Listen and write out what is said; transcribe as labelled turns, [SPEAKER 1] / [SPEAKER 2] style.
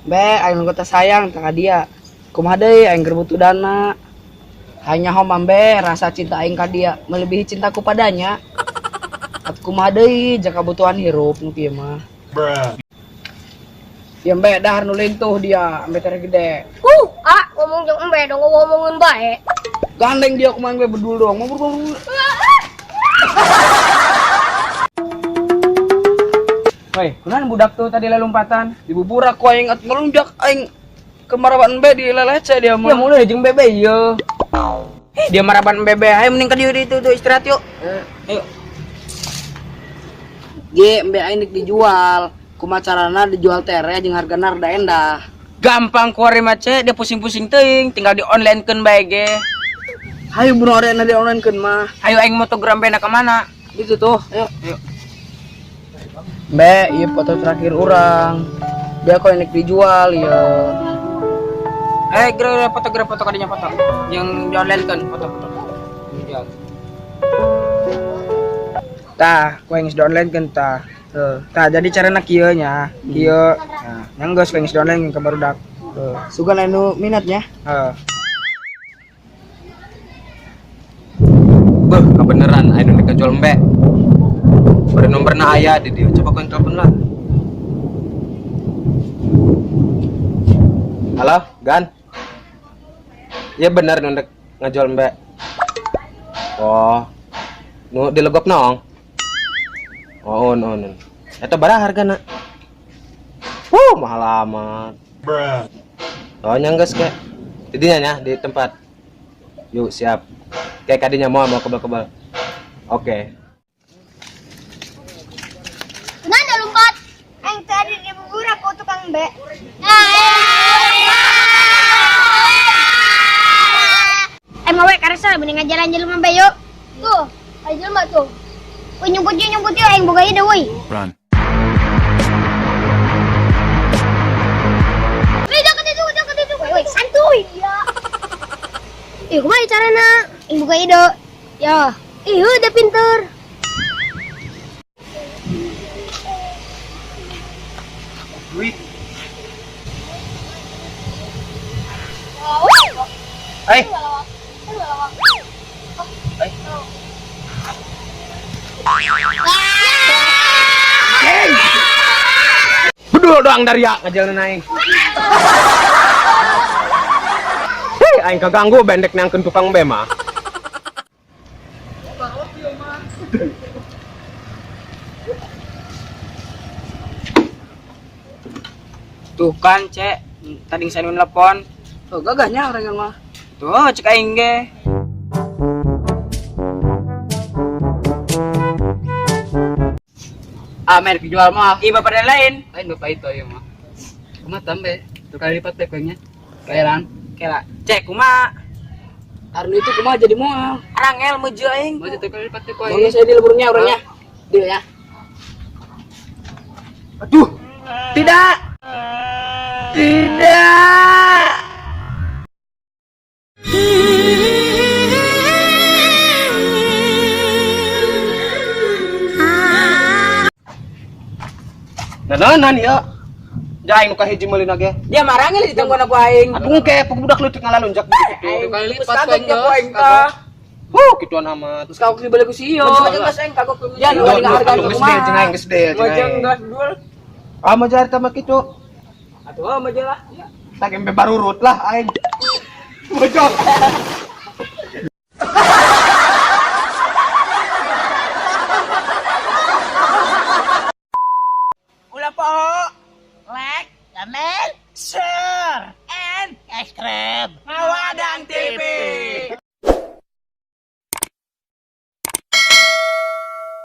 [SPEAKER 1] Be, aing nu teh sayang tah ka dia. Kumaha deui aing keur butuh dana. Hanya homam be, rasa cinta aing ka dia melebihi cintaku padanya. Atuh kumaha deui jang kabutuhan hirup nu kieu mah. Ya embe dahar nu lintuh dia, embe tere gede.
[SPEAKER 2] Ah, ngomong jeung embe dong ngomongin bae.
[SPEAKER 1] Gandeng dia kumaha embe bedul doang. Mau buru.
[SPEAKER 3] Woi, kunaon budak tuh tadi lelumpatan?
[SPEAKER 1] Dibuburak ku aing atuh ngelunjak aing ke maraban embe dilelece dia mah.
[SPEAKER 3] Ya mulai jeung bebe ieu. Heh, dia maraban bebe. Ayo mending ka dieu ditu tuh istirahat yuk. Ayo.
[SPEAKER 1] Ge, embe aing dik dijual. Kumaha carana dijual tere jeung hargana rada endah.
[SPEAKER 3] Gampang kuari mah ce, dia pusing-pusing teuing, tinggal di online-keun bae ge.
[SPEAKER 1] Hayu bunuh orena di online-keun mah.
[SPEAKER 3] Ayo aing motogram bena ka mana?
[SPEAKER 1] Itu tuh, ayo.
[SPEAKER 3] Ayo.
[SPEAKER 1] Be, iya foto terakhir orang. Dia kok enak dijual ya.
[SPEAKER 3] Eh, geura foto geura foto kadinya foto. Yang di online-keun foto-foto. Dijual. Tah, ku aing geus di online-keun tah. Tuh, tah jadi carana kieu nya, kieu. Nah, yang geus ku aing geus di online ka barudak. Tuh.
[SPEAKER 1] Sugan anu minatnya.
[SPEAKER 3] Heeh.
[SPEAKER 4] Beuh, kebeneran aing nu jual embe. Bari nomorna aya di dieu. Coba kau telepon lah. Halo, Gan. Iya bener nu ndek ngajual embe. Oh. Nu dilegop nong. Oh, on, on. Eta baraha hargana? Mahal amat. Oh, nya geus ke. Didinya nya di tempat. Yuk, siap. Kayak kadinya mau mau kebal-kebal. Oke.
[SPEAKER 2] Kunaon da lompat? Aing tadi dibuburak ku tukang embe. Eh mawe karesa mending ngajaran jelema embe yuk. Tuh, aya jelema tuh. Woi nyumput yuk aing boga ide woi.
[SPEAKER 5] Run.
[SPEAKER 2] Woi jangan itu, jangan itu. Woi, santuy dia. Ih, kumaha carana? Aing boga ide. Ya, ih udah pinter.
[SPEAKER 4] Duit. Eh. Bedul doang dari ya ngajalan aing. Hei, aing kaganggu bendek nangkeun tukang be mah.
[SPEAKER 3] Tuh kan, Cek. Tadi saya nelpon.
[SPEAKER 1] Tuh gagahnya orang yang mah.
[SPEAKER 3] Tuh, cek aing ge.
[SPEAKER 1] Ah, merek dijual mah.
[SPEAKER 3] Ih, bapak dan lain.
[SPEAKER 1] Lain bapak itu ya mah. Kumaha tambe? Tuh kali lipat teh kuenya. Bayaran.
[SPEAKER 3] Kela, cek kumaha?
[SPEAKER 1] Arnu itu kumaha jadi moal.
[SPEAKER 3] Arangel meujeuh aing.
[SPEAKER 1] Mau tuh kali lipat teh kuenya. Mau saya deal burungnya orangnya. Deal ya.
[SPEAKER 4] Aduh.
[SPEAKER 1] Tidak. Tidak.
[SPEAKER 4] Nananan ya. Jaing nu kahiji meulina ge.
[SPEAKER 3] Dia marangel ditungguan aku aing.
[SPEAKER 4] Aduh engke budak leutik ngalalunjak gitu.
[SPEAKER 3] Kali lipat kaget ku aing tah.
[SPEAKER 4] Huh, kituan amat.
[SPEAKER 1] Terus kau dibeli ku si iyo.
[SPEAKER 3] Maju geus aing kagok ku.
[SPEAKER 1] Ya, nu balik harga
[SPEAKER 4] Aduh, geus deal jeung aing geus deal jeung
[SPEAKER 3] Maju
[SPEAKER 4] aing.
[SPEAKER 3] geus dul.
[SPEAKER 4] Ah, maju harta mah kitu.
[SPEAKER 3] Atuh maju lah.
[SPEAKER 4] Tak embe barurut lah aing. Mojok.
[SPEAKER 3] Ulah poho. Like, comment, share, and subscribe. Ngawadang TV.